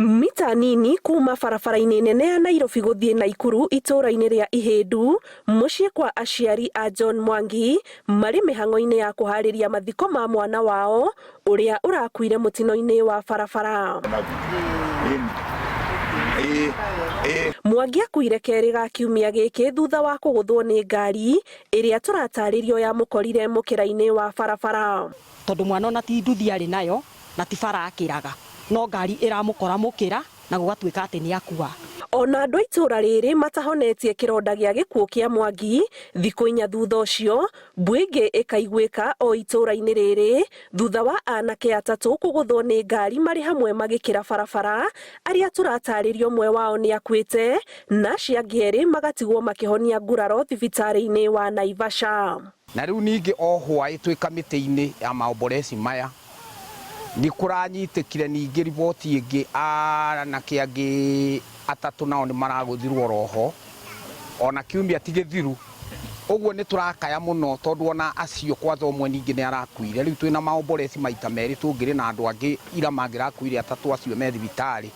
Mita nini kuma barabara-inĩ nene ya Nairobi gũthiĩ Naikuru itũũra-inĩ rĩa Ihĩndu, mũciĩ kwa aciari a John Mwangi marĩ mĩhang'o-inĩ ya kũharĩria mathiko ma mwana wao ũrĩa ũrakuire mũtino-inĩ wa barabara. Mwangi akuire kerĩ ga kiumia gĩkĩ thutha wa kũgũthwo nĩ ngari ĩrĩa tũratarĩrio yamũkorire mũkĩra-inĩ wa barabara. Tondũ mwana ona ti nduthi arĩ nayo na ti bara akĩraga, no ngari ĩramũkora mũkĩra na gũgatuĩka atĩ nĩ akua. Ona andũ a itũũra rĩrĩ matahonetie kĩronda gĩa gĩkuũ kĩa Mwangi, thikũ inya thutha ũcio, mbu ĩngĩ ĩkaiguĩka o itũũra-inĩ rĩrĩ thutha wa anake atatũ kũgũthwo nĩ ngari marĩ hamwe magĩkĩra barabara, arĩa tũratarĩrio ũmwe wao nĩ akuĩte na acio angĩ erĩ magatigwo makĩhonia nguraro thibitarĩ-inĩ wa Naivasha. Na rĩu ningĩ o hwaĩ twĩ kamĩtĩ-inĩ ya maomboreci maya, nĩ kũranyitĩkire ningĩ riboti ĩngĩ anake angĩ atatũ nao nĩ maragũthirwo oroho, ona kiumia ti gĩthiru. Ũguo nĩ tũrakaya mũno tondũ ona acio kwanza ũmwe ningĩ nĩ arakuire. Rĩu twĩna maomboreci maita merĩ tũngĩrĩ na andũ angĩ ira mangĩrakuire atatũ acio me thibitarĩ.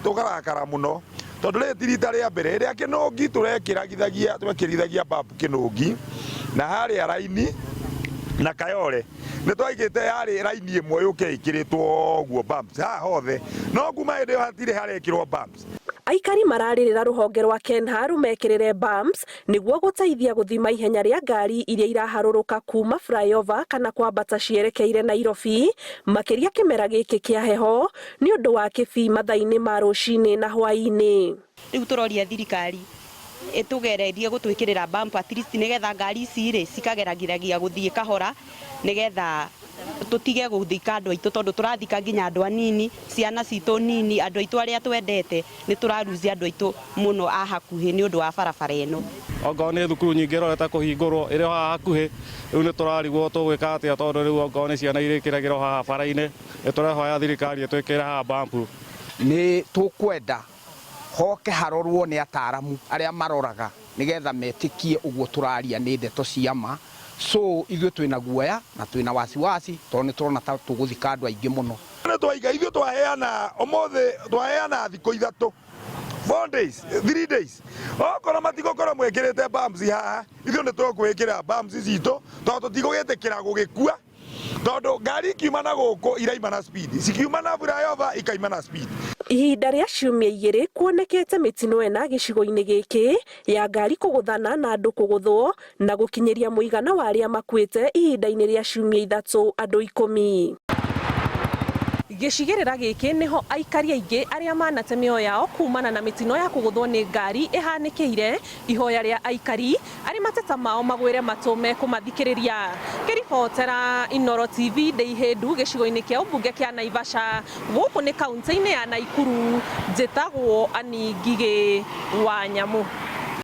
Tũkarakara mũno tondũ rĩrĩ ti rita rĩa mbere ĩrĩa kĩnũngi tũrekĩragithagia twekĩrithagia bump kĩnũngi na harĩa raini na Kayole nĩ twaigĩte yarĩ raini ĩmwe yũke ĩkĩrĩtwo ũguo bumps haha hothe no kuma hĩndĩ ĩyo hatirĩ harekĩrwo bumps. Aikari mararĩrĩra rũhonge rwa KENHA rũmekĩrĩre bumps nĩguo gũteithia gũthima ihenya rĩa ngari iria iraharũrũka kuma flyover kana kwambata cierekeire Nairobi, makĩria kĩmera gĩkĩ kĩa heho nĩ ũndũ wa kĩbii mathaa-inĩ ma rũcinĩ na hwaĩ-inĩ. Rĩu tũroria thirikari ĩtũgererie gũtwĩkĩrĩra bump at least nĩgetha ngari ici rĩ cikageragĩragia gũthiĩ kahora nĩgetha tũtige gũthika andũ aitũ tondũ tũrathika nginya andũ anini, ciana citũ nini, andũ aitũ arĩa twendete, nĩ tũra lose andũ aitũ mũno a hakuhĩ nĩ ũndũ wa barabara ĩno. Okorwo nĩ thukuru nyingĩ ĩrorete kũhingũrwo ĩrĩ o haha hakuhĩ, rĩu nĩ tũrarigwo tũgwĩka atĩa tondũ rĩu okorwo nĩ ciana irĩkĩragĩra o haha bara-inĩ, nĩ tũrehoya thirikari ĩtwĩkĩre haha bump. Nĩ tũkwenda hoke harorwo nĩ ataramu arĩa maroraga nĩgetha metĩkie ũguo tũraria nĩ ndeto cia ma. So ithuĩ twĩna guoya na twĩna wasiwasi tondũ nĩ tũrona ta tũgũthika andũ aingĩ mũno. Nĩ twaiga ithuĩ twaheana ũmũthĩ twaheana thikũ ithatũ 4 days, 3 days, okorwo matigũkorwo mwĩkĩrĩte bumps haha, ithuĩ nĩ tũkwĩkĩra bumps citũ tondũ tũtigũgĩtĩkĩra gũgĩkua tondũ ngari ikiuma na gũkũ iraima na speed, cikiuma na flyover ikaima na speed. Ihinda rĩa ciumia igĩrĩ kuonekete mĩtino ĩna gĩcigo-inĩ gĩkĩ ya ngari kũgũthana na andũ kũgũthwo na gũkinyĩria mũigana wa arĩa makuĩte ihinda-inĩ rĩa ciumia ithatũ andũ 10. Gĩcigĩrĩra gĩkĩ nĩho aikari aingĩ arĩa manate mĩoyo yao kumana na mĩtino ya kũgũthwo nĩ ngari ĩhanĩkĩire. Ihoya rĩa aikari arĩ mateta mao magwĩre matũ mekũmathikĩrĩria. Ngĩribotera Inooro TV ndĩ Ihĩndu gĩcigo-inĩ kĩa ũmbunge kĩa Naivasha, gũkũ nĩ kaunti-inĩ ya Naikuru, njĩtagwo Annie Ngigĩ wa Nyamu.